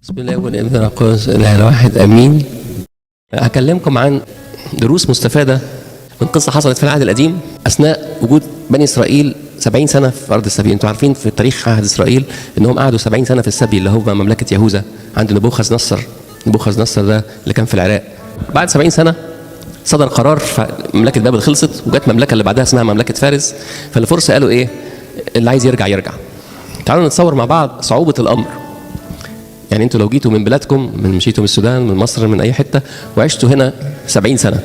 بسم الله والابن القدس الاله الواحد امين. هكلمكم عن دروس مستفادة من قصة حصلت في العهد القديم اثناء وجود بني اسرائيل 70 سنة في ارض السبي. انتوا عارفين في تاريخ عهد اسرائيل انهم قعدوا 70 سنة في السبي اللي هو مملكة يهوذا عند نبوخذ نصر. نبوخذ نصر ده اللي كان في العراق. بعد 70 سنة صدر قرار، مملكة بابل خلصت وجت مملكة اللي بعدها اسمها مملكة فارس. فالفرس قالوا ايه؟ اللي عايز يرجع يرجع. تعالوا نتصور مع بعض صعوبة الامر. يعني انتوا لو جيتوا من بلادكم، من مشيتوا من السودان، من مصر، من اي حتة، وعشتوا هنا 70 سنة،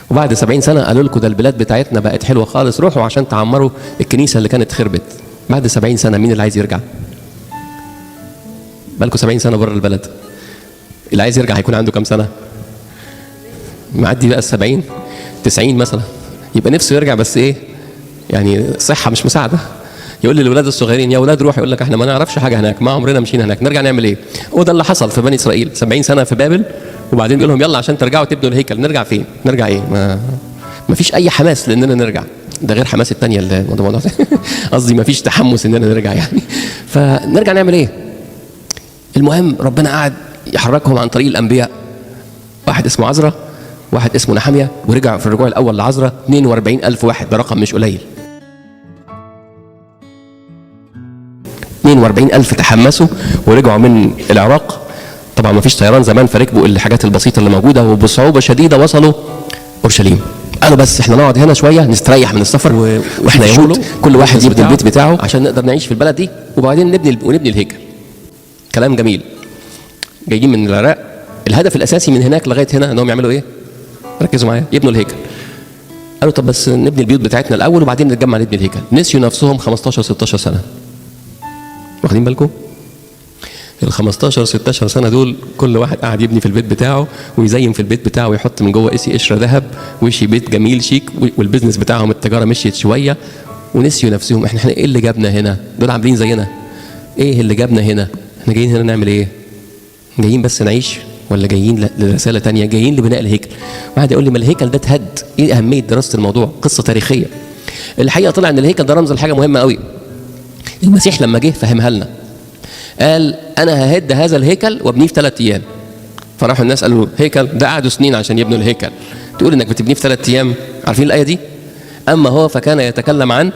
وبعد 70 سنة قالوا لكم ده البلاد بتاعتنا بقت حلوة خالص، روحوا عشان تعمروا الكنيسة اللي كانت خربت. بعد 70 سنة مين اللي عايز يرجع؟ بقالكم 70 سنة بره البلد، اللي عايز يرجع هيكون عنده كام سنة؟ معدي بقى ال70 90 مثلا، يبقى نفسه يرجع، بس ايه يعني صحة مش مساعدة. يقول للاولاد الصغيرين يا اولاد روح، يقول لك احنا ما نعرفش حاجة هناك، ما عمرنا مشينا هناك، نرجع نعمل ايه؟ هو ده اللي حصل في بني اسرائيل 70 سنة في بابل، وبعدين بيقول لهم يلا عشان ترجعوا تبنوا الهيكل. نرجع فين؟ نرجع ايه؟ ما فيش اي حماس لاننا نرجع، ده غير حماس الثانية اللي موضوع قصدي ما فيش تحمس اننا نرجع يعني. فنرجع نعمل ايه؟ المهم ربنا قعد يحركهم عن طريق الانبياء، واحد اسمه عزرا، واحد اسمه نحمية، ورجع في الرجوع الاول لعزرا 42,000 واحد، ده رقم مش قليل. 42,000 تحمسوا ورجعوا من العراق. طبعا ما فيش طيران زمان، فركبوا الحاجات البسيطة اللي موجودة، وبصعوبه شديدة وصلوا اورشليم. قالوا بس احنا نقعد هنا شوية نستريح من السفر، واحنا يهود كل واحد يبني البيت بتاعه عشان نقدر نعيش في البلد دي، وبعدين نبني الهيكل. كلام جميل. جايين من العراق، الهدف الاساسي من هناك لغاية هنا انهم يعملوا ايه؟ ركزوا معايا، يبنوا الهيكل. قالوا طب بس نبني البيوت بتاعتنا الاول وبعدين نتجمع نبني الهيكل. نسيوا نفسهم 15 16 سنة. واخدين بالكم؟ ال 15 16 سنة دول كل واحد قاعد يبني في البيت بتاعه ويزين في البيت بتاعه ويحط من جوه قسي قشرة ذهب وشي بيت جميل شيك، وال business بتاعهم التجارة مشيت شوية، ونسيوا نفسهم. احنا ايه اللي جابنا هنا؟ دول عاملين زينا. ايه اللي جابنا هنا؟ احنا جايين هنا نعمل ايه؟ جايين بس نعيش ولا جايين لرساله ثانية؟ جايين لبناء الهيكل. واحد يقول لي ما الهيكل ده اتهد، ايه اهمية دراسة الموضوع؟ قصة تاريخية. الحقيقة طلع ان الهيكل ده رمز لحاجة مهمة قوي. المسيح لما جه فهمها لنا، قال انا ههد هذا الهيكل وابنيه في 3 ايام. فراحوا الناس قالوا هيكل ده قعدوا سنين عشان يبنوا الهيكل، تقول انك بتبنيه في 3 ايام؟ عارفين الايه دي؟ اما هو فكان يتكلم عن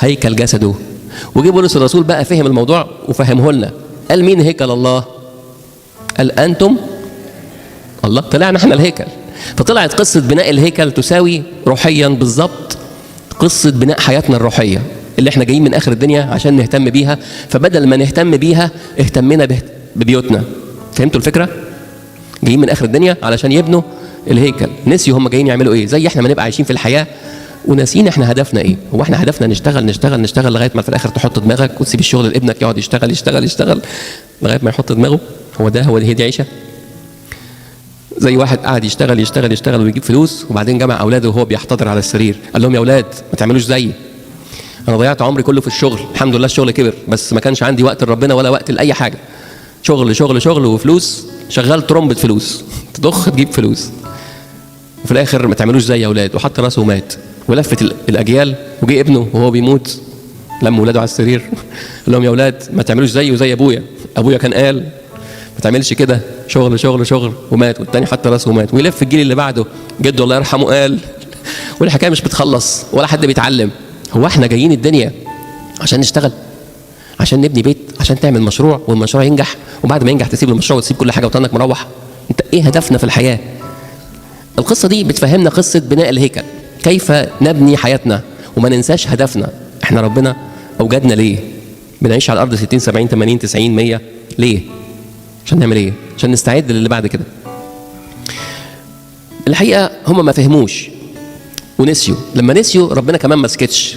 هيكل جسده. وجه بولس الرسول بقى فهم الموضوع وفهمه لنا. قال مين هيكل الله؟ قال انتم الله. طلعنا احنا الهيكل. فطلعت قصة بناء الهيكل تساوي روحيا بالظبط قصة بناء حياتنا الروحية اللي احنا جايين من اخر الدنيا عشان نهتم بيها. فبدل ما نهتم بيها اهتمينا ببيوتنا. فهمتوا الفكرة؟ جايين من اخر الدنيا علشان يبنوا الهيكل، نسيوا هم جايين يعملوا ايه. زي احنا ما نبقى عايشين في الحياة وناسيين احنا هدفنا ايه. هو احنا هدفنا نشتغل نشتغل نشتغل لغاية ما في الاخر تحط دماغك وتسيب الشغل لابنك يقعد يشتغل يشتغل يشتغل لغاية ما يحط دماغه. هو ده هو هي دي عيشه؟ زي واحد قاعد يشتغل يشتغل يشتغل ويجيب فلوس، وبعدين جمع اولاده وهو بيحتضر على السرير قال لهم يا اولاد ما تعملوش زيي، انا ضيعت عمري كله في الشغل، الحمد لله الشغل كبر، بس ما كانش عندي وقت لربنا ولا وقت لاي حاجة. شغل شغل شغل وفلوس، شغال ترمبة فلوس، تضخ تجيب فلوس، وفي الاخر ما تعملوش زي يا اولاد. وحط راسه ومات. ولفت الاجيال، وجي ابنه وهو بيموت لم ولاده على السرير قال لهم يا اولاد ما تعملوش زيي وزي ابويا، ابويا كان قال ما تعملش كده، شغل شغل شغل، ومات. والتاني حط راسه ومات. ويلف الجيل اللي بعده، جده الله يرحمه قال. والحكاية مش بتخلص ولا حد بيتعلم. هو احنا جايين الدنيا عشان نشتغل، عشان نبني بيت، عشان تعمل مشروع والمشروع ينجح، وبعد ما ينجح تسيب المشروع وتسيب كل حاجة وتنك مروح؟ انت ايه هدفنا في الحياة؟ القصة دي بتفهمنا قصة بناء الهيكل، كيف نبني حياتنا وما ننساش هدفنا. احنا ربنا اوجدنا ليه؟ بنعيش على الارض 60 70 80 90 100 ليه؟ عشان نعمل ايه؟ عشان نستعد للي بعد كده. الحقيقة هم ما فهموش ونسيوا. لما نسيوا ربنا كمان ما سكتش،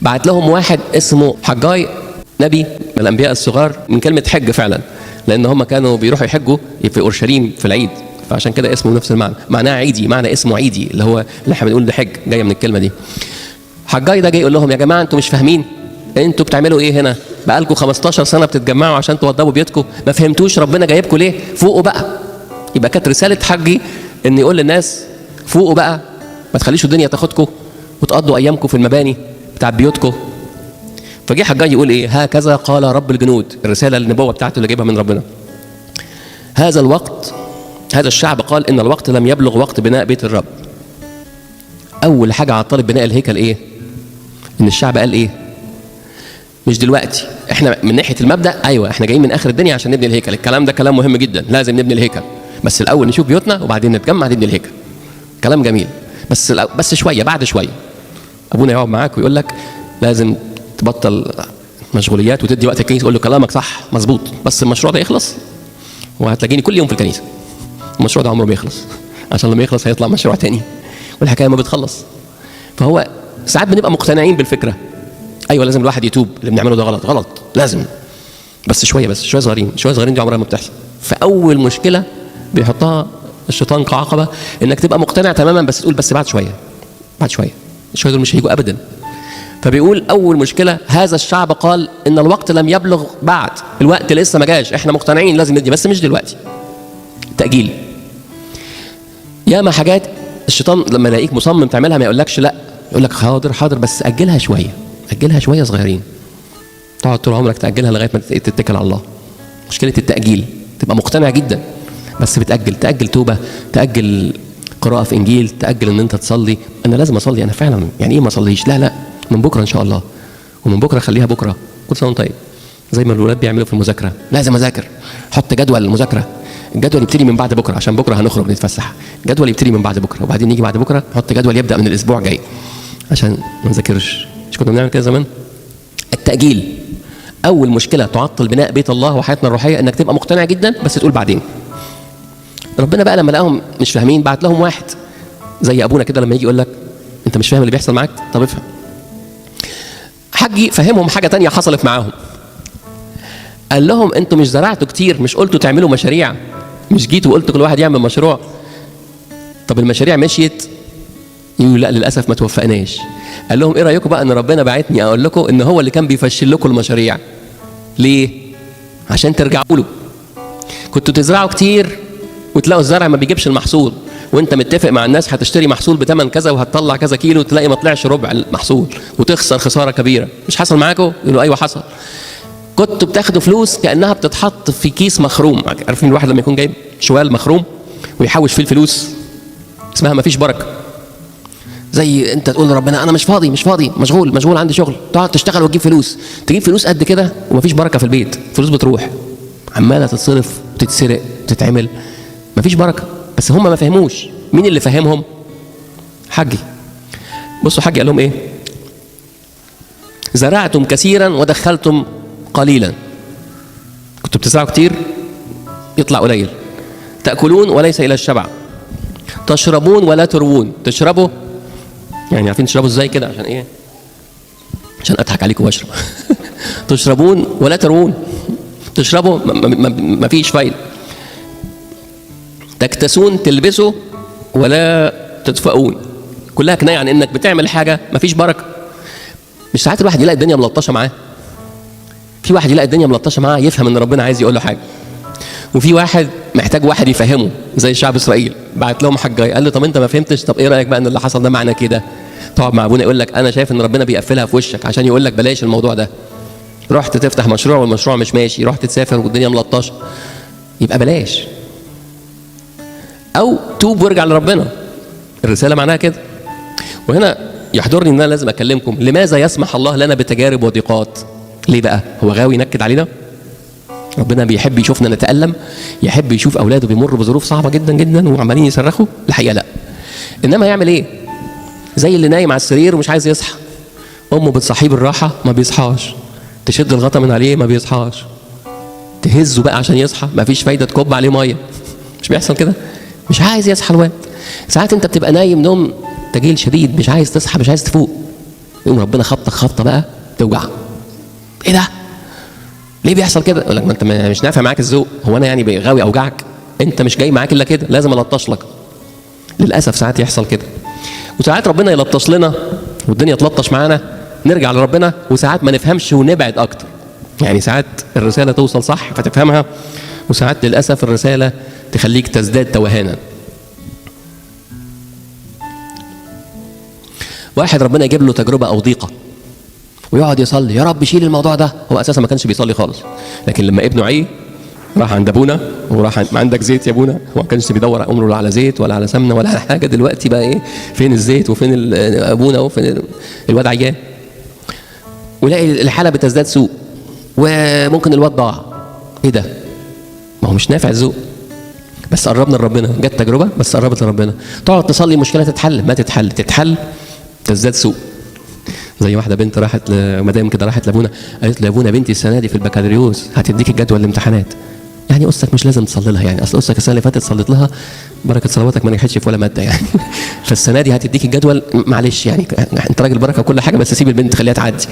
بعت لهم واحد اسمه حجاي، نبي من الانبياء الصغار، من كلمة حج فعلا، لان هم كانوا بيروحوا يحجوا في اورشليم في العيد، فعشان كده اسمه نفس المعنى، معناه عيدي، معنى اسمه عيدي اللي هو اللي احنا بنقول ده حج، جاية من الكلمة دي. حجاي ده جاي يقول لهم يا جماعة انتوا مش فاهمين انتوا بتعملوا ايه هنا، بقالكم 15 سنة بتتجمعوا عشان توضبوا بيوتكم، ما فهمتوش ربنا جايبكم ليه؟ فوقوا بقى. يبقى كانت رسالة حجي ان يقول للناس فوقوا بقى، ما تخليش الدنيا تاخدكم وتقضوا ايامكم في المباني بتاع بيوتكم. فجه حجاج يقول ايه؟ هكذا قال رب الجنود، الرسالة النبوة بتاعته اللي جايبها من ربنا. هذا الوقت، هذا الشعب قال ان الوقت لم يبلغ وقت بناء بيت الرب. اول حاجة عطلت بناء الهيكل ايه؟ ان الشعب قال ايه؟ مش دلوقتي، احنا من ناحية المبدا ايوه احنا جايين من اخر الدنيا عشان نبني الهيكل، الكلام ده كلام مهم جدا، لازم نبني الهيكل، بس الاول نشوف بيوتنا وبعدين نتجمع نبني الهيكل. كلام جميل، بس شوية، بعد شوية ابونا يقعد معاك ويقول لك لازم تبطل مشغوليات وتدي وقت الكنيسة، تقول له كلامك صح مظبوط، بس المشروع ده يخلص وهتلاقيني كل يوم في الكنيسة. المشروع ده عمره ما يخلص، عشان لما يخلص هيطلع مشروع تاني، والحكاية ما بتخلص. فهو ساعات بنبقى مقتنعين بالفكرة، ايوه لازم الواحد يتوب، اللي بنعمله ده غلط غلط لازم، بس شوية، بس شوية صغيرين، شوية صغيرين دي عمرها ما بتحصل. فاول مشكلة بيحطها الشيطان كعقبه انك تبقى مقتنع تماما بس تقول بس بعد شوية، بعد شوية، شوية دول مش هيجوا ابدا. فبيقول اول مشكلة هذا الشعب قال ان الوقت لم يبلغ بعد، الوقت لسه ما جاش، احنا مقتنعين لازم ندي بس مش دلوقتي. تاجيل. ياما حاجات الشيطان لما يلاقيك مصمم تعملها ما يقولكش لا، يقول لك حاضر حاضر بس اجلها شوية، اجلها شوية صغيرين. تقعد طول عمرك تاجلها لغاية ما تتكل على الله. مشكلة التاجيل، تبقى مقتنع جدا بس بتاجل، تاجل توبه، تاجل قراءة في انجيل، تاجل ان انت تصلي. انا لازم اصلي، انا فعلا يعني ايه ما اصليش؟ لا لا، من بكره ان شاء الله، ومن بكره خليها بكره. كل سنة وانت طيب. زي ما الولاد بيعملوا في المذاكرة، لازم اذاكر، حط جدول المذاكرة، الجدول يبتدي من بعد بكره عشان بكره هنخرج نتفسح، الجدول يبتدي من بعد بكره، وبعدين نيجي بعد بكره نحط جدول يبدا من الاسبوع الجاي عشان ما نذاكرش. مش كنا بنعمل كده زمان؟ التاجيل اول مشكلة تعطل بناء بيت الله وحياتنا الروحية، انك تبقى مقتنع جدا بس تقول بعدين. ربنا بقى لما لقاهم مش فاهمين بعت لهم واحد زي ابونا كده، لما يجي يقول لك انت مش فاهم اللي بيحصل معاك، طب افهم. حجي فهمهم حاجة تانية حصلت معاهم، قال لهم انتوا مش زرعتوا كتير، مش قلتوا تعملوا مشاريع، مش جيتوا وقلتوا كل واحد يعمل مشروع، طب المشاريع مشيت؟ يقولوا لا للاسف ما توفقناش. قال لهم ايه رايكم بقى ان ربنا بعتني اقول لكم ان هو اللي كان بيفشل لكم المشاريع؟ ليه؟ عشان ترجعوا له. كنتوا تزرعوا كتير وتلاقوا الزرع ما بيجيبش المحصول، وانت متفق مع الناس هتشتري محصول بثمن كذا وهتطلع كذا كيلو، تلاقي ما طلعش ربع المحصول وتخسر خسارة كبيرة. مش حصل معاكم؟ يقولوا ايوه حصل. كنتوا بتاخدوا فلوس كانها بتتحط في كيس مخروم، عارفين الواحد لما يكون جايب شوال مخروم ويحوش فيه الفلوس، اسمها ما فيش بركة. زي انت تقول لربنا انا مش فاضي مش فاضي، مشغول مشغول عندي شغل، تقعد تشتغل وتجيب فلوس، تجيب فلوس قد كده ومفيش بركة في البيت، فلوس بتروح عماله تتصرف وتتسرق وتتعمل، مفيش بركة. بس هم ما فهموش. مين اللي فهمهم؟ حجي. بصوا حجي قال لهم ايه؟ زرعتم كثيرا ودخلتم قليلا. كنتوا بتزرعوا كتير يطلع قليل. تأكلون وليس إلى الشبع، تشربون ولا تروون. تشربوا يعني عارفين تشربوا ازاي كده؟ عشان ايه؟ عشان اضحك عليكم واشرب. تشربون ولا تروون، تشربوا ما فيش فايده. تكتسون، تلبسوا ولا تدفئون. كلها كناية عن انك بتعمل حاجة ما فيش بركة. مش ساعات الواحد يلاقي الدنيا ملطشه معاه؟ في واحد يلاقي الدنيا ملطشه معاه يفهم ان ربنا عايز يقول له حاجة، وفي واحد محتاج واحد يفهمه زي شعب اسرائيل، بعت لهم حجاي قال له طب انت ما فهمتش، طب ايه رايك بقى ان اللي حصل ده معنى كده؟ تقعد مع ابونا يقول لك انا شايف ان ربنا بيقفلها في وشك عشان يقول لك بلاش الموضوع ده. رحت تفتح مشروع والمشروع مش ماشي، رحت تسافر والدنيا ملطشه، يبقى بلاش، او توب وارجع لربنا. الرسالة معناها كده. وهنا يحضرني ان انا لازم اكلمكم لماذا يسمح الله لنا بتجارب وضيقات؟ ليه بقى؟ هو غاوي ينكد علينا؟ ربنا بيحب يشوفنا نتألم، يحب يشوف اولاده بيمروا بظروف صعبة جدا جدا وعمالين يصرخوا؟ الحقيقة لا. انما يعمل ايه؟ زي اللي نايم على السرير ومش عايز يصحى، امه بتصحيه بالراحة ما بيصحاش، تشد الغطا من عليه ما بيصحاش، تهزه بقى عشان يصحى ما فيش فايده، تكب عليه مية. مش بيحصل كده؟ مش عايز يصحى الواد. ساعات انت بتبقى نايم نوم تجيل شديد، مش عايز تصحى، مش عايز تفوق، يقوم ربنا خبطك خبطه بقى توجع. ايه ده؟ ليه بيحصل كده؟ يقول لك ما انت مش نافع معاك الذوق، هو انا يعني غاوي اوجعك؟ انت مش جاي معاك الا كده، لازم الطش لك. للاسف ساعات يحصل كده، وساعات ربنا يلطش لنا والدنيا تلطش معانا، نرجع لربنا، وساعات ما نفهمش ونبعد اكتر. يعني ساعات الرسالة توصل صح فتفهمها، وساعات للاسف الرسالة تخليك تزداد توهانا. واحد ربنا يجيب له تجربه او ضيقه ويقعد يصلي يا رب شيل الموضوع ده. هو اساسا ما كانش بيصلي خالص، لكن لما ابنه عيه راح عند ابونا وراح عند، ما عندك زيت يا ابونا؟ هو ما كانش بيدور عمره لا على زيت ولا على سمنه ولا على حاجة. دلوقتي بقى ايه، فين الزيت وفين ابونا وفين الواد عيان؟ ولاقي الحالة بتزداد سوء وممكن الواد ضاع. ايه ده؟ ما هو مش نافع الذوق، بس قربنا لربنا. جت تجربه بس قربت لربنا. تقعد تصلي مشكلة تتحل، ما تتحل، تتحل تزداد سوء. زي واحدة بنت راحت لمدام كده، راحت لابونا قالت له يا ابونا بنتي السنة دي في البكالوريوس هتديك الجدول الامتحانات، يعني قصتك مش لازم تصلي لها، يعني اصل قصتك السنة اللي فاتت صليت لها بركة صلواتك ما نجحتش في ولا مادة يعني فالسنة دي هتديك الجدول، معلش يعني انت راجل بركة وكل حاجة، بس سيب البنت خليها تعدي.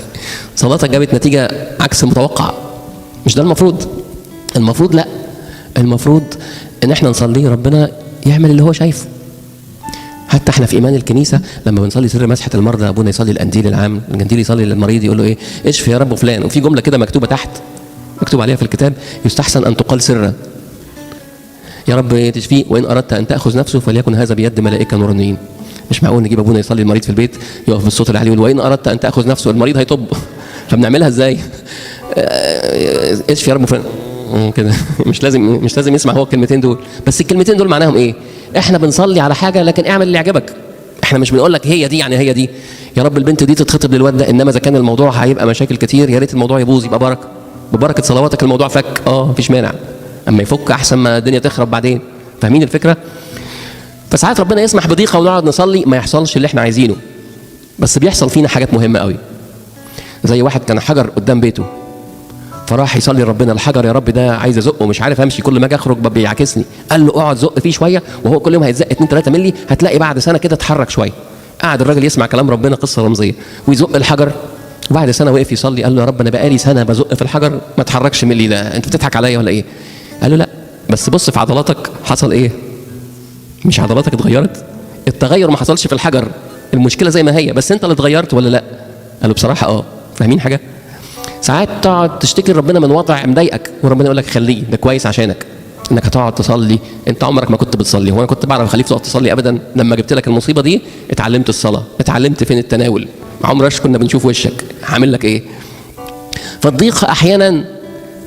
صلاتك جابت نتيجة عكس المتوقع. مش ده المفروض؟ المفروض لا، المفروض ان احنا نصلي ربنا يعمل اللي هو شايفه. حتى احنا في ايمان الكنيسة لما بنصلي سر مسحه المرضى، ابونا يصلي القنديل العام، القنديل يصلي للمريض يقول له ايه؟ اشفي يا رب فلان. وفي جملة كده مكتوبة تحت، مكتوب عليها في الكتاب، يستحسن ان تقال سرا، يا رب تشفيه وان اردت ان تاخذ نفسه فليكن هذا بيد ملائكة نورانيين. مش معقول نجيب ابونا يصلي المريض في البيت يقف بالصوت العالي يقول وان اردت ان تاخذ نفسه، المريض هيطب. فبنعملها ازاي؟ اشفي يا رب فلان كده. مش لازم يسمع هو الكلمتين دول، بس الكلمتين دول معناهم ايه؟ احنا بنصلي على حاجة لكن اعمل اللي يعجبك. احنا مش بنقول لك هي دي يعني هي دي، يا رب البنت دي تتخطب للواد ده، انما اذا كان الموضوع هيبقى مشاكل كتير يا ريت الموضوع يبوظ يبقى بركة، ببركة صلواتك الموضوع فك، مفيش مانع، اما يفك احسن ما الدنيا تخرب بعدين. فاهمين الفكرة؟ فساعات ربنا يسمح بضيقه ونقعد نصلي ما يحصلش اللي احنا عايزينه، بس بيحصل فينا حاجات مهمة قوي. زي واحد كان حجر قدام بيته، فراح يصلي ربنا، الحجر يا رب ده عايز ازقه مش عارف امشي، كل ما اجي اخرج بيعاكسني. قال له اقعد زق فيه شوية، وهو كل يوم هيتزق 2 3 مللي، هتلاقي بعد سنة كده اتحرك شوية. قعد الراجل يسمع كلام ربنا، قصة رمزية، ويزق الحجر. وبعد سنة وقف يصلي قال له يا رب انا بقالي سنة بزق في الحجر ما اتحركش ملي، ده انت بتضحك عليا ولا ايه؟ قال له لا، بس بص في عضلاتك حصل ايه؟ مش عضلاتك اتغيرت؟ التغير ما حصلش في الحجر، المشكلة زي ما هي، بس انت اللي اتغيرت ولا لا؟ قال له بصراحة اه. فاهمين حاجة؟ ساعات تقعد تشتكي لربنا من وضع مضايقك وربنا يقول لك خليه ده كويس عشانك، انك هتقعد تصلي، انت عمرك ما كنت بتصلي، هو انا كنت بعرف اخليك تقعد تصلي ابدا؟ لما جبت لك المصيبة دي اتعلمت الصلاة، اتعلمت فين التناول، عمرش كنا بنشوف وشك عامل لك ايه. فالضيقه احيانا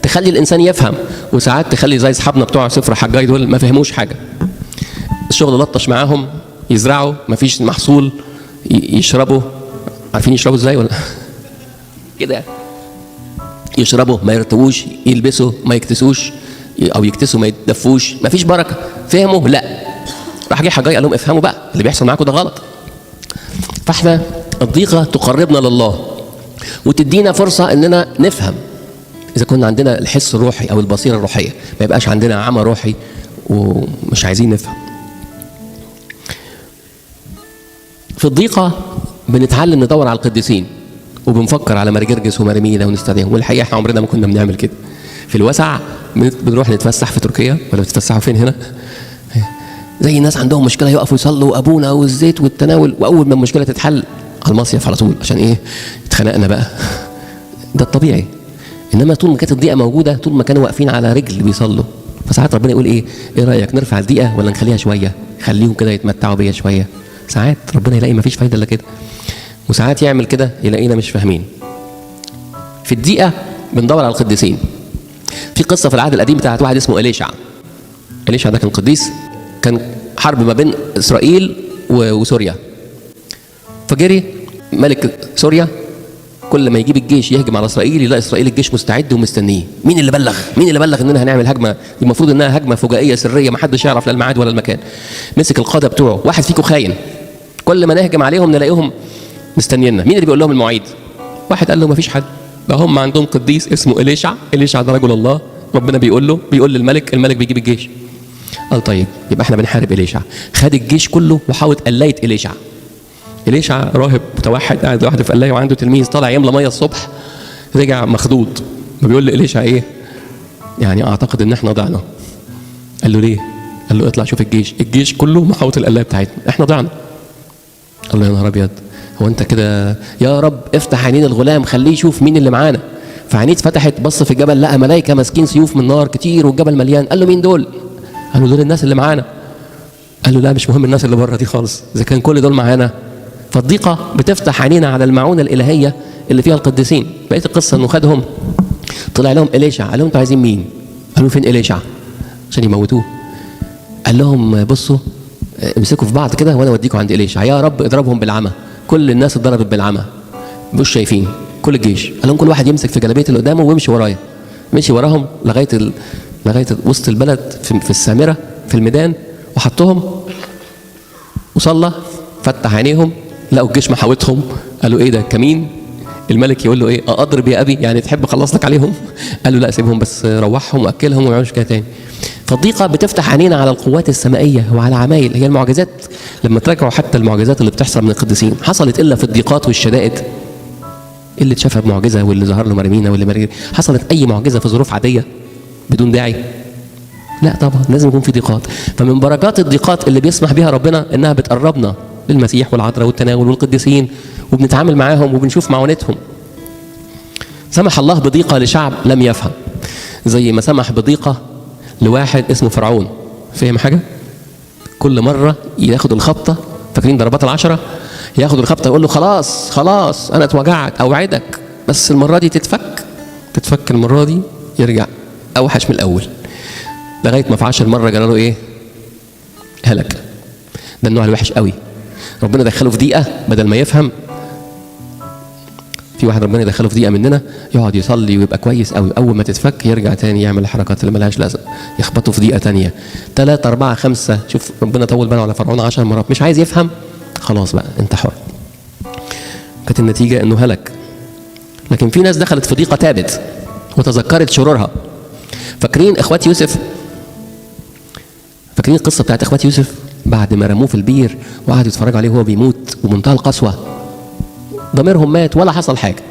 تخلي الانسان يفهم، وساعات تخلي زي اصحابنا بتوع سفر حجاج دول ما فهموش حاجة. الشغل لطش معاهم، يزرعوا مفيش محصول، يشربوا، عارفين يشربوا ازاي ولا كده؟ يشربوا ما يرتووش، يلبسوا ما يكتسوش، او يكتسوا ما يتدفوش، ما فيش بركة. فهموا؟ لا. راح جه حجاج قال لهم افهموا بقى اللي بيحصل معاكم ده غلط. فاحنا الضيقه تقربنا لله وتدينا فرصة اننا نفهم. اذا كنا عندنا الحس الروحي او البصيرة الروحية، ما يبقاش عندنا عمى روحي ومش عايزين نفهم. في الضيقه بنتعلم ندور على القديسين، وبنفكر على مارجرجس ومارمينا ونستدعيهم، والحقيقة احنا عمرنا ما كنا بنعمل كده. في الوسع بنروح نتفسح في تركيا، ولا بتتفسحوا فين هنا؟ زي الناس عندهم مشكلة يقفوا يصلوا ابونا والزيت والتناول، واول ما المشكلة تتحل على المصيف على طول، عشان ايه؟ اتخنقنا بقى. ده الطبيعي. انما طول ما كانت الضيقه موجودة، طول ما كانوا واقفين على رجل بيصلوا. فساعات ربنا يقول ايه؟ ايه رايك نرفع الضيقه ولا نخليها شوية؟ خليهم كده يتمتعوا بيا شوية. ساعات ربنا يلاقي مفيش فايده الا كده، وساعات يعمل كده يلاقينا مش فاهمين. في الضيقه بندور على القديسين. في قصة في العهد القديم بتاعت واحد اسمه إليشع. إليشع ده كان قديس، كان حرب ما بين اسرائيل وسوريا. فجري ملك سوريا كل ما يجيب الجيش يهجم على اسرائيل يلاقي اسرائيل الجيش مستعد ومستنيه. مين اللي بلغ؟ مين اللي بلغ اننا هنعمل هجمة؟ المفروض انها هجمة فجائيه سرية ما حدش يعرف لا الميعاد ولا المكان. مسك القادة بتوعه، واحد فيكم خاين، كل ما نهجم عليهم نلاقيهم مستنينا. مين اللي بيقول لهم المواعيد؟ واحد قال له ما فيش حد، ده هم عندهم قديس اسمه إليشع، إليشع ده رجل الله، ربنا بيقول له، بيقول للملك، الملك بيجيب الجيش. قال طيب يبقى احنا بنحارب إليشع. خد الجيش كله وحاوط قلاية إليشع. إليشع راهب متوحد قاعد لوحده في قلاية وعنده تلميذ طالع يملى مية الصبح، رجع مخضوض، فبيقول لإليشع ايه؟ يعني اعتقد ان احنا ضعنا. قال له ليه؟ قال له اطلع شوف الجيش، الجيش كله محاوط القلاية بتاعتنا، احنا ضعنا. قال له يا نهار ابيض، هو انت كده؟ يا رب افتح عينين الغلام خليه يشوف مين اللي معانا. فعينيه اتفتحت، بص في الجبل لقى ملائكة ماسكين سيوف من نار كتير والجبل مليان. قال له مين دول؟ قال له دول الناس اللي معانا. قال له لا مش مهم الناس اللي بره دي خالص، اذا كان كل دول معانا. فالضيقه بتفتح عينينا على المعونة الالهية اللي فيها القديسين. بقية القصة انه خدهم، طلع لهم إليشع، قال لهم انتوا عايزين مين؟ قالوا فين إليشع؟ عشان يموتوه. قال لهم بصوا امسكوا في بعض كده وانا اوديكم عند إليشع. يا رب اضربهم بالعمى. كل الناس اتضربت بالعمى، مش شايفين، كل الجيش. قال لهم كل واحد يمسك في جلابية اللي قدامه ويمشي ورايا. مشي وراهم لغاية وسط البلد في السامرة في الميدان، وحطهم وصلى، فتح عينيهم، لقوا الجيش محاوتهم. قالوا ايه ده كمين؟ الملك يقول له ايه؟ اضرب يا ابي، يعني تحب اخلص لك عليهم؟ قال له لا سيبهم بس، روحهم واكلهم وما يعملوش كده تاني. فالضيقه بتفتح عينينا على القوات السمائيه وعلى عمايل هي المعجزات. لما تراجعوا حتى المعجزات اللي بتحصل من القديسين، حصلت الا في الضيقات والشدائد؟ اللي اتشافها بمعجزه، واللي ظهر له مريمينا، واللي مريم، حصلت اي معجزه في ظروف عادية بدون داعي؟ لا طبعا، لازم يكون في ضيقات. فمن بركات الضيقات اللي بيسمح بها ربنا انها بتقربنا للمسيح والعذراء والتناول والقديسين، وبنتعامل معاهم وبنشوف معونتهم. سمح الله بضيقه لشعب لم يفهم، زي ما سمح بضيقه لواحد اسمه فرعون. فاهم حاجة؟ كل مرة ياخد الخبطه، فاكرين ضربات العشرة؟ ياخد الخبطه يقول له خلاص خلاص انا اتوجعت اوعدك، بس المرة دي تتفك، تتفك المرة دي، يرجع اوحش من الاول، لغاية ما في 10 مرة جرى له ايه؟ هلك. ده النوع الوحش قوي. ربنا دخله في ضيقه بدل ما يفهم. في واحد ربنا يدخله في ضيقه مننا يقعد يصلي ويبقى كويس قوي، اول ما تتفك يرجع تاني يعمل الحركات اللي ملهاش لازمه، يخبطه في ضيقه تانية. 3 4 5، شوف ربنا طول باله على فرعون 10 مرات، مش عايز يفهم، خلاص بقى انت حر. كانت النتيجة انه هلك. لكن في ناس دخلت في ضيقه تابت وتذكرت شرورها. فاكرين اخوات يوسف؟ فاكرين القصة بتاعت اخوات يوسف بعد ما رموه في البير وقعدوا يتفرجوا عليه وهو بيموت ومنتهى القسوة، ضميرهم مات ولا حصل حاجة.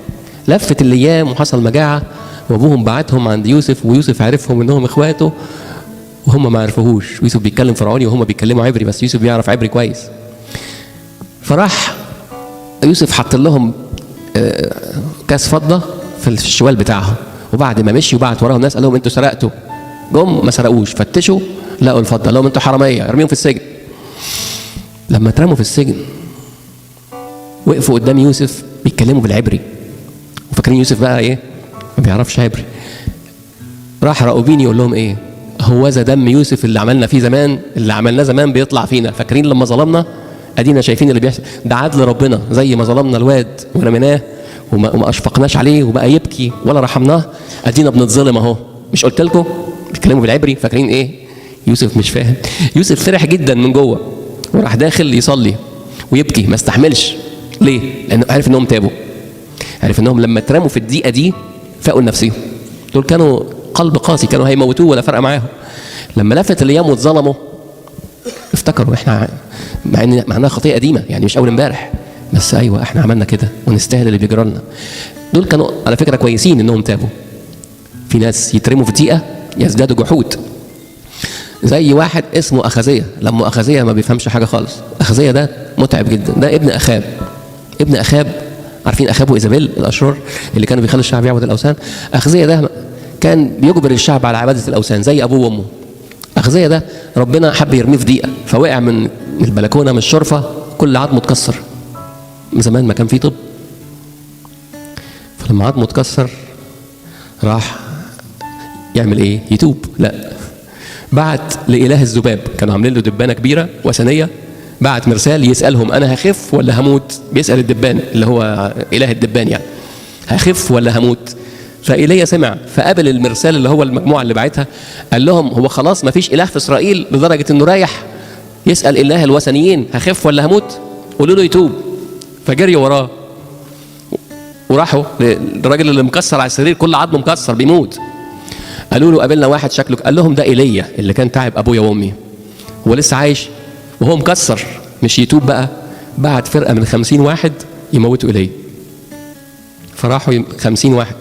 لفت الايام وحصل مجاعة، وابوهم بعتهم عند يوسف، ويوسف عرفهم انهم اخواته وهم ما عرفوهوش. يوسف بيتكلم فرعوني وهم بيتكلموا عبري، بس يوسف بيعرف عبري كويس. فراح يوسف حط لهم كاس فضة في الشوال بتاعهم، وبعد ما مشي وبعت وراهم ناس قال لهم انتوا سرقتوا. جم ما سرقوش، فتشوا لقوا الفضة، قال لهم انتوا حرامية، ارميهم في السجن. لما اترموا في السجن وقفوا قدام يوسف بيتكلموا بالعبري، وفاكرين يوسف بقى ايه؟ ما بيعرفش عبري. راح راؤوبين يقول لهم ايه؟ هوذا دم يوسف اللي عملنا فيه زمان، اللي عملناه زمان بيطلع فينا. فاكرين لما ظلمنا؟ ادينا شايفين اللي بيحصل ده عدل ربنا. زي ما ظلمنا الواد ورميناه وما اشفقناش عليه وبقى يبكي ولا رحمناه، ادينا بنتظلم اهو. مش قلت لكم؟ بيتكلموا بالعبري، فاكرين ايه؟ يوسف مش فاهم. يوسف فرح جدا من جوه وراح داخل يصلي ويبكي، ما استحملش. ليه؟ لانه عرف انهم تابوا، عرف انهم لما اترموا في الضيقه دي فاقوا لنفسهم. دول كانوا قلب قاسي، كانوا هيموتوه ولا فرق معاهم. لما لفت الايام واتظلموا افتكروا احنا، مع ان معناها خطيئة قديمة يعني مش اول امبارح، بس ايوه احنا عملنا كده ونستاهل اللي بيجرى لنا. دول كانوا على فكرة كويسين انهم تابوا. في ناس يترموا في ضيقه يزدادوا جحود، زي واحد اسمه أخزية. لما أخزية ما بيفهمش حاجة خالص، أخزية ده متعب جدا. ده ابن أخاب. ابن أخاب، عارفين أخاب وإيزابيل الأشرار اللي كانوا بيخلوا الشعب يعبد الأوثان؟ أخزية ده كان بيجبر الشعب على عبادة الأوثان زي أبوه وأمه. أخزية ده ربنا حب يرميه في ضيقة، فوقع من البلكونة من الشرفة، كل عظمه اتكسر. من زمان ما كان فيه طب. فلما عظمه اتكسر راح يعمل إيه؟ يتوب؟ لا، بعت لإله الذباب، كانوا عاملين له دبانة كبيرة وثنية، بعت مرسال يسألهم أنا هخف ولا هموت؟ بيسأل الدبان اللي هو إله الدبان يعني، هخف ولا هموت؟ فإيليا سمع، فقابل المرسال اللي هو المجموعة اللي بعتها، قال لهم هو خلاص ما فيش إله في إسرائيل لدرجة إنه رايح يسأل إله الوثنيين هخف ولا هموت؟ قولوا له يتوب. فجري وراه وراحوا للراجل اللي مكسر على السرير، كل عظمه مكسر بيموت. قالوا له قابلنا واحد شكله، قال لهم ده ايليا اللي كان تعب ابويا وامي، هو لسه عايش وهو مكسر، مش يتوب بقى. بعت فرقه من 50 واحد يموتوا ايليا. فراحوا 50 واحد،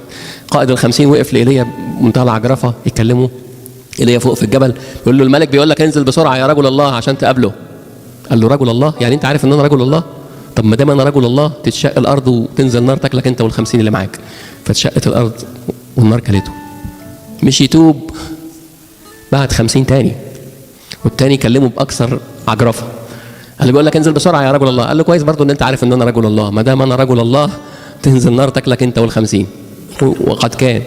قائد ال50 وقف لايليا بمنتهى العجرفه يكلمه. ايليا فوق في الجبل يقول له الملك بيقول لك انزل بسرعة يا رجل الله عشان تقابله. قال له رجل الله؟ يعني انت عارف ان انا رجل الله؟ طب ما دام انا رجل الله تتشق الارض وتنزل نار تاكلك انت وال50 اللي معاك. فاتشقت الارض والنار كلته. مش يتوب، بعد 50 تاني، والتاني كلمة باكثر عجرفه. قال له بيقول لك انزل بسرعة يا رجل الله. قال له كويس برضو ان انت عارف ان انا رجل الله، ما دام انا رجل الله تنزل نار تاكلك انت وال50. وقد كان،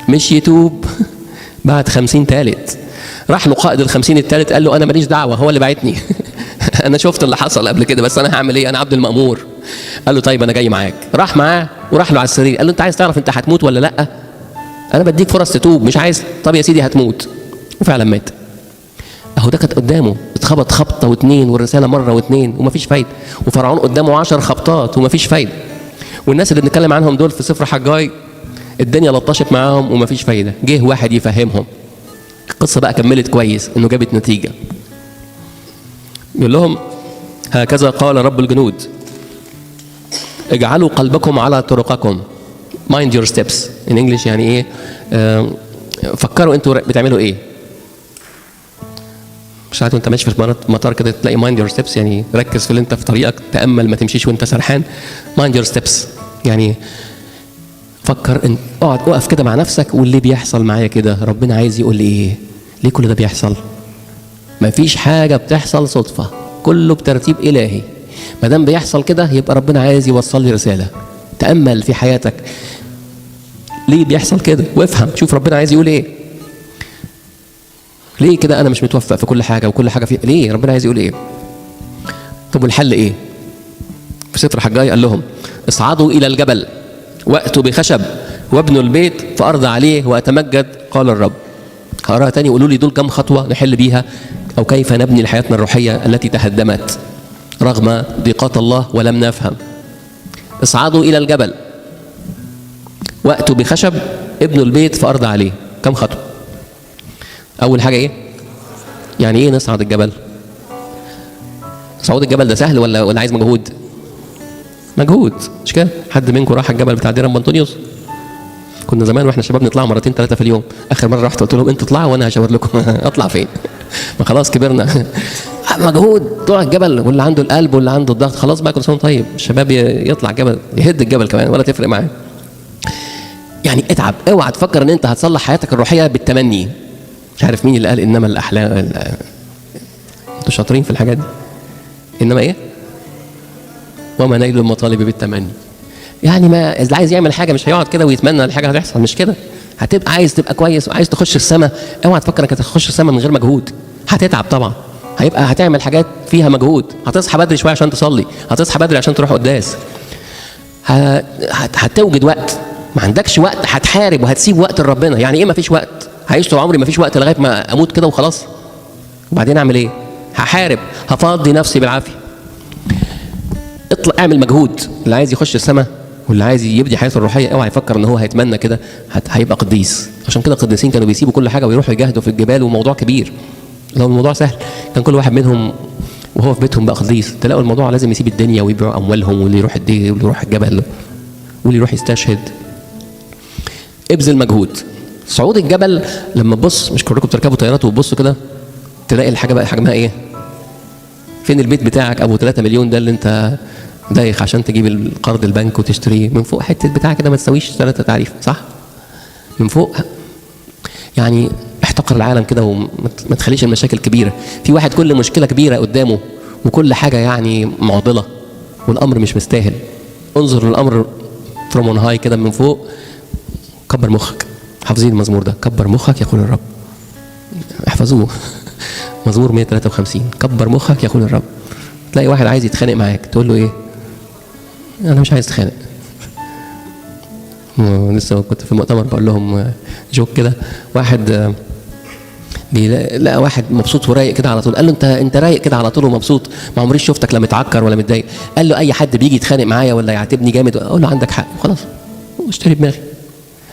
مش يتوب بعد 50 تالت. راح له قائد ال50 التالت قال له انا ماليش دعوه، هو اللي بعتني انا شفت اللي حصل قبل كده، بس انا هعمل ايه، انا عبد المأمور. قال له طيب انا جاي معاك. راح معاه وراح له على السرير، قال له انت عايز تعرف انت هتموت ولا لا؟ انا بديك فرص تتوب، مش عايز؟ طب يا سيدي هتموت. وفعلا مات. اهو ده كانت قدامه، اتخبط خبطه واثنين، والرسالة مرة واثنين ومفيش فايده، وفرعون قدامه 10 خبطات ومفيش فايده. والناس اللي بنتكلم عنهم دول في سفر حجاي الدنيا لطشت معاهم ومفيش فايده، جه واحد يفهمهم. القصة بقى كملت كويس انه جابت نتيجة. يقول لهم هكذا قال رب الجنود، اجعلوا قلبكم على طرقكم. mind your steps in English يعني ايه؟ فكروا انتوا بتعملوا ايه. مش عارف وانت ماشي في المطار كده تلاقي mind your steps، يعني ركز في اللي انت في طريقك، تأمل، ما تمشيش وانت سرحان. mind your steps يعني فكر، ان اقعد اقف كده مع نفسك، واللي بيحصل معايا كده ربنا عايز يقول لي ايه؟ ليه كل ده بيحصل؟ مفيش حاجة بتحصل صدفة، كله بترتيب إلهي. ما دام بيحصل كده يبقى ربنا عايز يوصل لي رسالة. تأمل في حياتك ليه بيحصل كده، وافهم، شوف ربنا عايز يقول ايه. ليه كده انا مش متوفق في كل حاجة وكل حاجة في ليه؟ ربنا عايز يقول ايه؟ طب والحل ايه؟ في سفر حجاي قال لهم اصعدوا الى الجبل واتوا بخشب وابنوا البيت فارضى عليه واتمجد قال الرب. هقراها تاني، قولوا لي دول كم خطوة نحل بيها، او كيف نبني حياتنا الروحية التي تهدمت رغم ضيقات الله ولم نفهم. اصعدوا الى الجبل واتوا بخشب ابنوا البيت فارضى عليه. كم خطوة؟ اول حاجة ايه؟ يعني ايه نصعد الجبل؟ صعود الجبل ده سهل ولا عايز مجهود؟ مجهود، مش كده؟ حد منكم راح الجبل بتاع دير بنطونيوس؟ كنا زمان واحنا شباب نطلع 2 3 في اليوم. اخر مرة رحت قلت لهم انتوا اطلعوا وانا هشاور لكم اطلع فين؟ ما خلاص كبرنا. مجهود طلع الجبل، واللي عنده القلب واللي عنده الضغط خلاص بقى، كل سنة طيب. الشباب يطلع الجبل، يهد الجبل كمان ولا تفرق معاه. يعني اتعب، اوعى تفكر ان انت هتصلح حياتك الروحية بالتمني. مش عارف مين اللي قال انما الاحلام، انتوا شاطرين في الحاجات دي. انما ايه؟ وما نيل المطالب بالتمني. يعني ما اللي عايز يعمل حاجة مش هيقعد كده ويتمنى الحاجة هتحصل، مش كده. هتبقى عايز تبقى كويس وعايز تخش السماء، اوعى تفكر انك هتخش السماء من غير مجهود. هتتعب طبعا، هيبقى هتعمل حاجات فيها مجهود، هتصحى بدري شوية عشان تصلي، هتصحى بدري عشان تروح قداس، هتوجد وقت. ما عندكش وقت هتحارب وهتسيب وقت لربنا. يعني ايه ما فيش وقت؟ هعيش طول عمري ما فيش وقت لغاية ما اموت كده وخلاص، وبعدين اعمل ايه؟ هحارب، هفضي نفسي بالعافية. اطلع اعمل مجهود. اللي عايز يخش السماء واللي عايز يبدي حياته الروحية اوعى يفكر ان هو هيتمنى كده هيبقى قديس. عشان كده القديسين كانوا بيسيبوا كل حاجة ويروحوا يجاهدوا في الجبال، وموضوع كبير. لو الموضوع سهل كان كل واحد منهم وهو في بيتهم بقى قديس. تلاقوا الموضوع لازم يسيب الدنيا ويبيعوا اموالهم، واللي يروح الدير واللي يروح الجبل واللي يروح يستشهد. ابذل مجهود. صعود الجبل لما تبص، مش كلكم بتركبوا طيارات وتبصوا كده تلاقي الحاجة بقى حجمها ايه؟ فين البيت بتاعك ابو 3 مليون ده اللي انت دايخ عشان تجيب القرض البنك وتشتريه؟ من فوق حتة بتاع كده ما تساويش 3 تعريف، صح؟ من فوق يعني احتقر العالم كده وما تخليش المشاكل كبيرة. في واحد كل مشكلة كبيرة قدامه وكل حاجة يعني معضلة والامر مش مستاهل. انظر للامر from on high كده من فوق. كبر مخك. حافظين المزمور ده؟ كبر مخك يقول الرب. احفظوه. مزمور 153، كبر مخك يقول الرب. تلاقي واحد عايز يتخانق معاك تقول له ايه؟ انا مش عايز اتخانق. لسه كنت في مؤتمر بقول لهم جوك كده، واحد لقى واحد مبسوط ورايق كده على طول، قال له انت رايق كده على طول ومبسوط، ما عمريش شفتك لا متعكر ولا متضايق. قال له اي حد بيجي يتخانق معايا ولا يعاتبني جامد اقول له عندك حق وخلاص واشتري دماغي.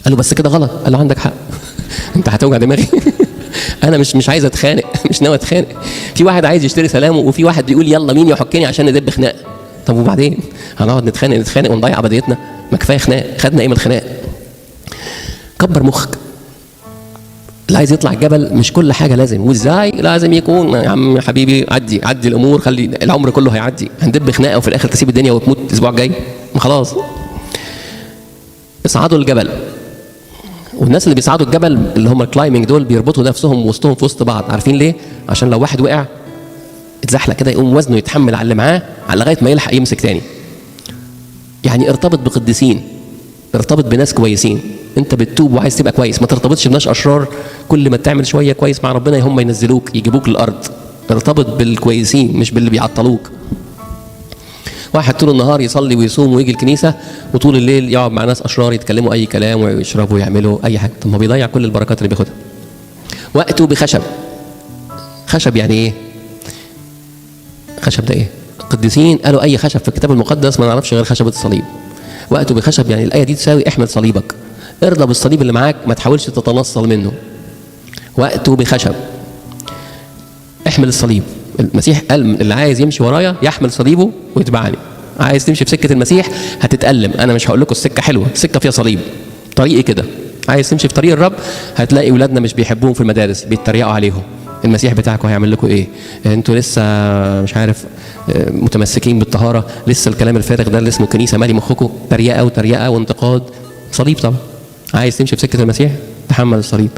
قال له بس كده غلط. قال له عندك حق. انت هتوجع دماغي. انا مش عايز اتخانق، مش ناوي اتخانق. في واحد عايز يشتري سلامه، وفي واحد بيقول يلا مين يحكني عشان ندب خناق. طب وبعدين هنقعد نتخانق ونضيع ابديتنا؟ ما كفاية خناق، خدنا ايه من الخناق؟ كبر مخك. اللي عايز يطلع الجبل مش كل حاجة لازم، وازاي لازم يكون يا عم حبيبي عدي الامور، خلي العمر كله هيعدي. هندب خناقه وفي الاخر تسيب الدنيا وتموت الاسبوع الجاي، ما خلاص. اصعدوا الجبل. والناس اللي بيصعدوا الجبل اللي هم ال climbing دول بيربطوا نفسهم وسطهم في وسط بعض. عارفين ليه؟ عشان لو واحد وقع اتزحلق كده يقوم وزنه يتحمل على اللي معاه على لغاية ما يلحق يمسك تاني. يعني ارتبط بقديسين، ارتبط بناس كويسين. انت بتتوب وعايز تبقى كويس، ما ترتبطش بناس اشرار. كل ما تعمل شوية كويس مع ربنا هم ينزلوك يجيبوك للارض. ارتبط بالكويسين مش باللي بيعطلوك. واحد طول النهار يصلي ويصوم ويجي الكنيسة، وطول الليل يقعد مع ناس اشرار يتكلموا اي كلام ويشربوا ويعملوا اي حاجة. طب ما بيضيع كل البركات اللي بياخدها. وقته بخشب. خشب يعني ايه؟ خشب ده ايه؟ القديسين قالوا اي خشب في الكتاب المقدس ما نعرفش غير خشبه الصليب. وقته بخشب يعني الايه دي تساوي احمل صليبك، ارضى بالصليب اللي معاك، ما تحاولش تتنصل منه. وقته بخشب، احمل الصليب. المسيح قال اللي عايز يمشي ورايا يحمل صليبه ويتبعني. عايز تمشي في سكة المسيح هتتألم. انا مش هقول لكم السكة حلوة، السكة فيها صليب، طريقي كده. عايز تمشي في طريق الرب هتلاقي اولادنا مش بيحبوهم في المدارس، بيتريقوا عليهم. المسيح بتاعكم هيعمل لكم ايه؟ انتوا لسه مش عارف متمسكين بالطهارة، لسه الكلام الفارغ ده اللي اسمه كنيسة مالي مخكم، تريقه وتريقه وانتقاد. صليب طبعا. عايز تمشي في سكة المسيح تحمل الصليب.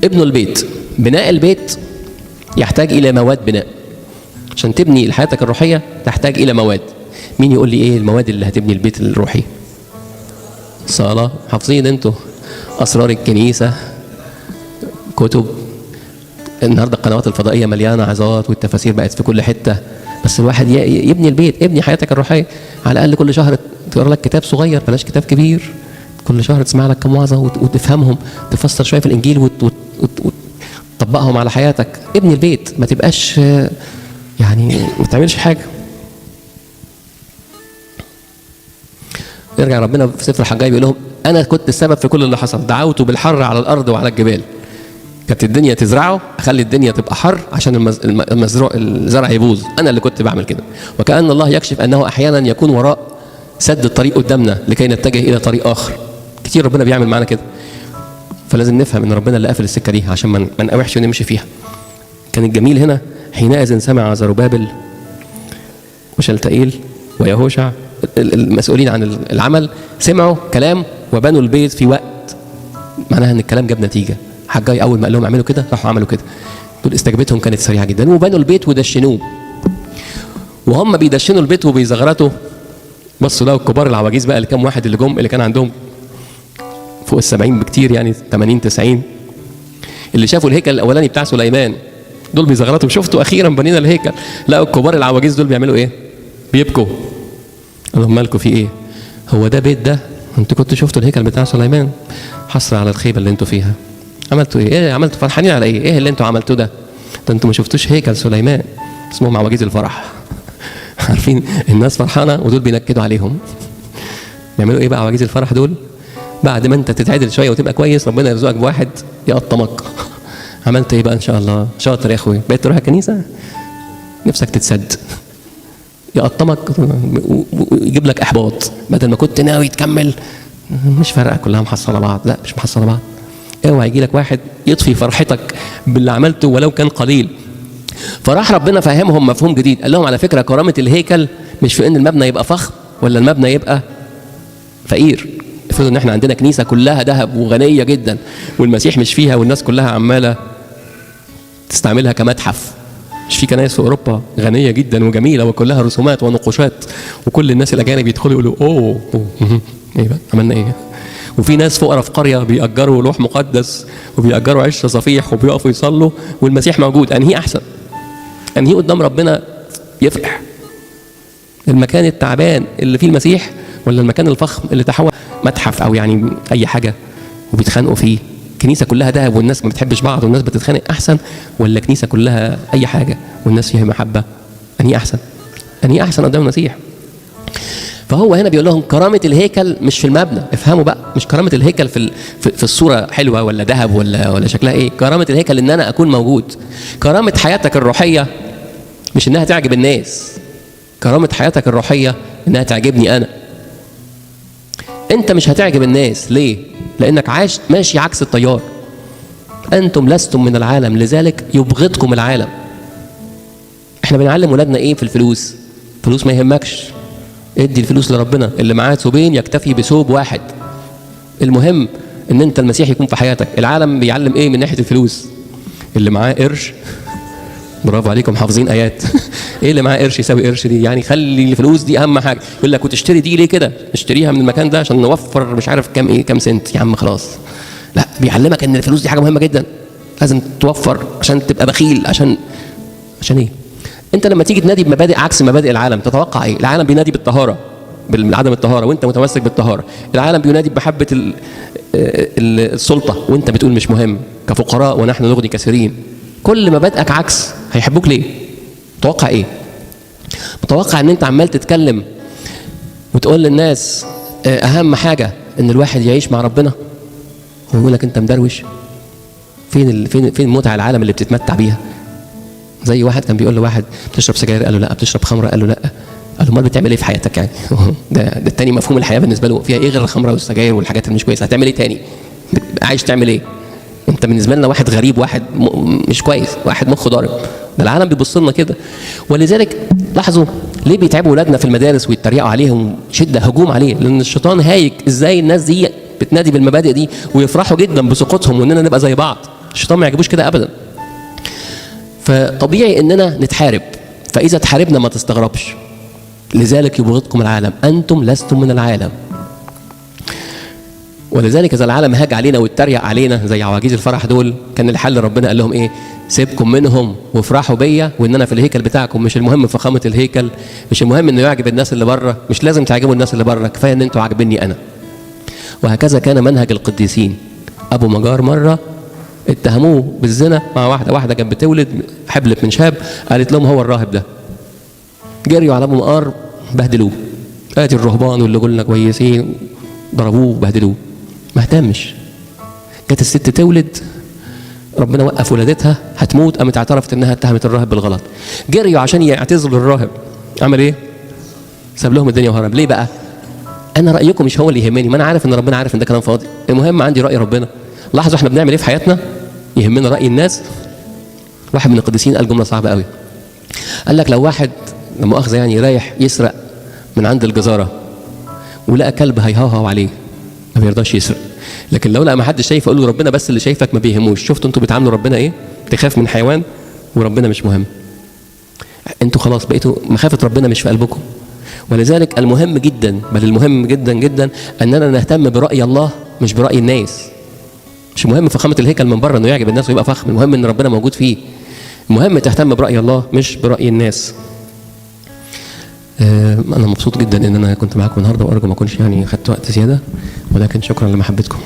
ابنوا البيت. بناء البيت يحتاج الى مواد بناء. عشان تبني حياتك الروحية تحتاج الى مواد. مين يقول لي ايه المواد اللي هتبني البيت الروحي؟ صلاة، حافظين انتوا اسرار الكنيسة، كتب. النهارده القنوات الفضائية مليانة عظات والتفاسير بقت في كل حتة. بس الواحد يبني البيت. ابني حياتك الروحية على الاقل كل شهر تقرا لك كتاب صغير، بلاش كتاب كبير. كل شهر تسمع لك كم وعظه وتفهمهم، تفسر شوية في الانجيل وتطبقهم على حياتك. ابني البيت، ما تبقاش يعني ما تعملش حاجة. يرجع ربنا في سفر حجاي بيقول لهم انا كنت السبب في كل اللي حصل، دعوته بالحر على الارض وعلى الجبال. كانت الدنيا تزرعه، اخلي الدنيا تبقى حر عشان المزروع الزرع يبوظ. انا اللي كنت بعمل كده. وكأن الله يكشف انه احيانا يكون وراء سد الطريق قدامنا لكي نتجه الى طريق اخر. كتير ربنا بيعمل معانا كده، فلازم نفهم ان ربنا اللي قافل السكة دي عشان ما نقاوحش ونمشي فيها. كان الجميل هنا حينئذ سمع زربابل وشلتائيل ويهوشع المسؤولين عن العمل، سمعوا كلام وبنوا البيت في وقت. معناها ان الكلام جاب نتيجة. حجاي اول ما قال لهم اعملوا كده راحوا عملوا كده. دول استجابتهم كانت سريعة جدا وبنوا البيت ودشنوه. وهم بيدشنوا البيت وبيزغرطوا بصوا لقوا الكبار العواجيز بقى، اللي كام واحد اللي جم اللي كان عندهم فوق 70 بكتير، يعني 80 90، اللي شافوا الهيكل الاولاني بتاع سليمان، دول بيزغرطوا شفتوا اخيرا بنينا الهيكل. لقوا الكبار العواجيز دول بيعملوا ايه؟ بيبكوا. قال لهم مالكوا في ايه؟ هو ده بيت ده؟ انتوا كنتوا شفتوا الهيكل بتاع سليمان؟ حسرة على الخيبه اللي انتوا فيها. عملتوا ايه؟ ايه عملتوا؟ فرحانين على ايه؟ ايه اللي انتوا عملتوه ده؟ ده انتوا ما شفتوش هيكل سليمان. اسمهم عواجيز الفرح. عارفين الناس فرحانة ودول بينكدوا عليهم. بيعملوا ايه بقى عواجيز الفرح دول؟ بعد ما انت تتعدل شوية وتبقى كويس ربنا يرزقك بواحد يقطمك. عملت ايه بقى ان شاء الله؟ شاطر يا اخوي، بقيت تروح الكنيسة؟ نفسك تتسد. يقطمك ويجيب لك احباط، بدل ما كنت ناوي تكمل مش فارقه كلها محصله بعض. لا مش محصله بعض. اوعى يجي لك واحد يطفي فرحتك باللي عملته ولو كان قليل. فراح ربنا فهمهم مفهوم جديد، قال لهم على فكرة كرامة الهيكل مش في ان المبنى يبقى فخم ولا المبنى يبقى فقير. افرضوا ان احنا عندنا كنيسة كلها ذهب وغنيه جدا والمسيح مش فيها والناس كلها عماله تستعملها كمتحف. مش في كنايس في اوروبا غنية جدا وجميلة وكلها رسومات ونقوشات وكل الناس الاجانب يدخلوا يقولوا اوه ايه بقى عملنا ايه؟ وفي ناس فقراء في قرية بيأجروا لوح مقدس وبيأجروا عش صفيح وبيقفوا يصلوا والمسيح موجود. انهي احسن؟ انهي قدام ربنا يفرح؟ المكان التعبان اللي فيه المسيح ولا المكان الفخم اللي تحول متحف او يعني اي حاجة وبيتخانقوا فيه؟ كنيسة كلها ذهب والناس ما بتحبش بعض والناس بتتخانق احسن، ولا كنيسة كلها اي حاجة والناس فيها محبة؟ انهي احسن؟ انهي احسن قدام المسيح؟ فهو هنا بيقول لهم كرامة الهيكل مش في المبنى. افهموا بقى، مش كرامة الهيكل في الصورة حلوة ولا ذهب ولا شكلها ايه. كرامة الهيكل ان انا اكون موجود. كرامة حياتك الروحية مش انها تعجب الناس، كرامة حياتك الروحية انها تعجبني انا. انت مش هتعجب الناس ليه؟ لانك عايش ماشي عكس التيار. انتم لستم من العالم لذلك يبغضكم العالم. احنا بنعلم ولادنا ايه في الفلوس؟ فلوس ما يهمكش، ادي الفلوس لربنا. اللي معاه ثوبين يكتفي بثوب واحد. المهم ان انت المسيح يكون في حياتك. العالم بيعلم ايه من ناحية الفلوس؟ اللي معاه قرش برافو عليكم حافظين ايات. ايه اللي معاه قرش يساوي قرش دي؟ يعني خلي الفلوس دي اهم حاجة. يقول لك وتشتري دي ليه كده؟ اشتريها من المكان ده عشان نوفر مش عارف كام ايه كام سنت. يا عم خلاص، لا، بيعلمك ان الفلوس دي حاجة مهمة جدا، لازم توفر عشان تبقى بخيل. عشان ايه؟ انت لما تيجي تنادي بمبادئ عكس مبادئ العالم تتوقع ايه؟ العالم بينادي بالطهارة، بعدم الطهارة، وانت متمسك بالطهارة. العالم بينادي بمحبة السلطة، وانت بتقول مش مهم، كفقراء ونحن نغني كثيرين. كل مبادئك عكس، هيحبوك ليه؟ متوقع ايه؟ متوقع ان انت عمال تتكلم وتقول للناس اهم حاجة ان الواحد يعيش مع ربنا، ويقول لك انت مدروش. فين فين متع العالم اللي بتتمتع بيها؟ زي واحد كان بيقول لواحد بتشرب سجاير؟ قال له لا. بتشرب خمره؟ قال له لا. قال له امال بتعمل ايه في حياتك يعني؟ ده التاني مفهوم الحياة بالنسبة له فيها ايه غير الخمرة والسجاير والحاجات اللي مش كويسة؟ هتعمل ايه تاني؟ عايش تعمل ايه؟ انت بالنسبة لنا واحد غريب، واحد مش كويس، واحد مخه ضارب. ده العالم بيبص لنا كده. ولذلك لاحظوا ليه بيتعبوا اولادنا في المدارس ويتريقوا عليهم شده هجوم عليه، لان الشيطان هايج ازاي الناس دي بتنادي بالمبادئ دي ويفرحوا جدا بسقوطهم واننا نبقى زي بعض. الشيطان ما يعجبوش كده ابدا. فطبيعي اننا نتحارب، فاذا تحاربنا ما تستغربش. لذلك يبغضكم العالم، انتم لستم من العالم. ولذلك اذا العالم هاج علينا واتريق علينا زي عواجيز الفرح دول، كان الحل ربنا قال لهم ايه؟ سيبكم منهم وافرحوا بيا وان انا في الهيكل بتاعكم. مش المهم فخامة الهيكل، مش المهم انه يعجب الناس اللي بره، مش لازم تعجبوا الناس اللي بره، كفاية ان انتوا عاجبيني انا. وهكذا كان منهج القديسين. ابو مجار مرة اتهموه بالزنا مع واحدة كانت بتولد، حبلت من شاب، قالت لهم هو الراهب ده. جريوا على ابو مقار بهدلوه، ادي الرهبان واللي قلنا كويسين، ضربوه وبهدلوه. ما اهتمش. جت الست تولد، ربنا وقف ولادتها، هتموت، قامت اعترفت انها اتهمت الراهب بالغلط. جريوا عشان يعتذروا للراهب، عمل ايه؟ ساب لهم الدنيا وهرب. ليه بقى؟ انا رايكم مش هو اللي يهمني، ما انا عارف ان ربنا عارف ان ده كلام فاضي، المهم عندي راي ربنا. لاحظوا احنا بنعمل ايه في حياتنا؟ يهمنا راي الناس. واحد من القديسين قال جملة صعبة قوي، قال لك لو واحد لا مؤاخذة يعني رايح يسرق من عند الجزاره ولقى كلب هيهوهو عليه، ما بيرضاش يسرق. لكن لو لقى ما حدش شايفه يقول له ربنا بس اللي شايفك، ما بيهموش. شفتوا انتوا بتعاملوا ربنا ايه؟ تخاف من حيوان وربنا مش مهم. انتوا خلاص بقيتوا مخافة ربنا مش في قلبكم. ولذلك المهم جدا، بل المهم جدا جدا، اننا نهتم براي الله مش براي الناس. مش مهم فخامة الهيكل من بره انه يعجب الناس ويبقى فخم، المهم ان ربنا موجود فيه. المهم تهتم براي الله مش براي الناس. انا مبسوط جدا ان انا كنت معاكم النهارده، وارجو ما اكونش يعني خدت وقت زيادة، ولكن شكرا لمحبتكم.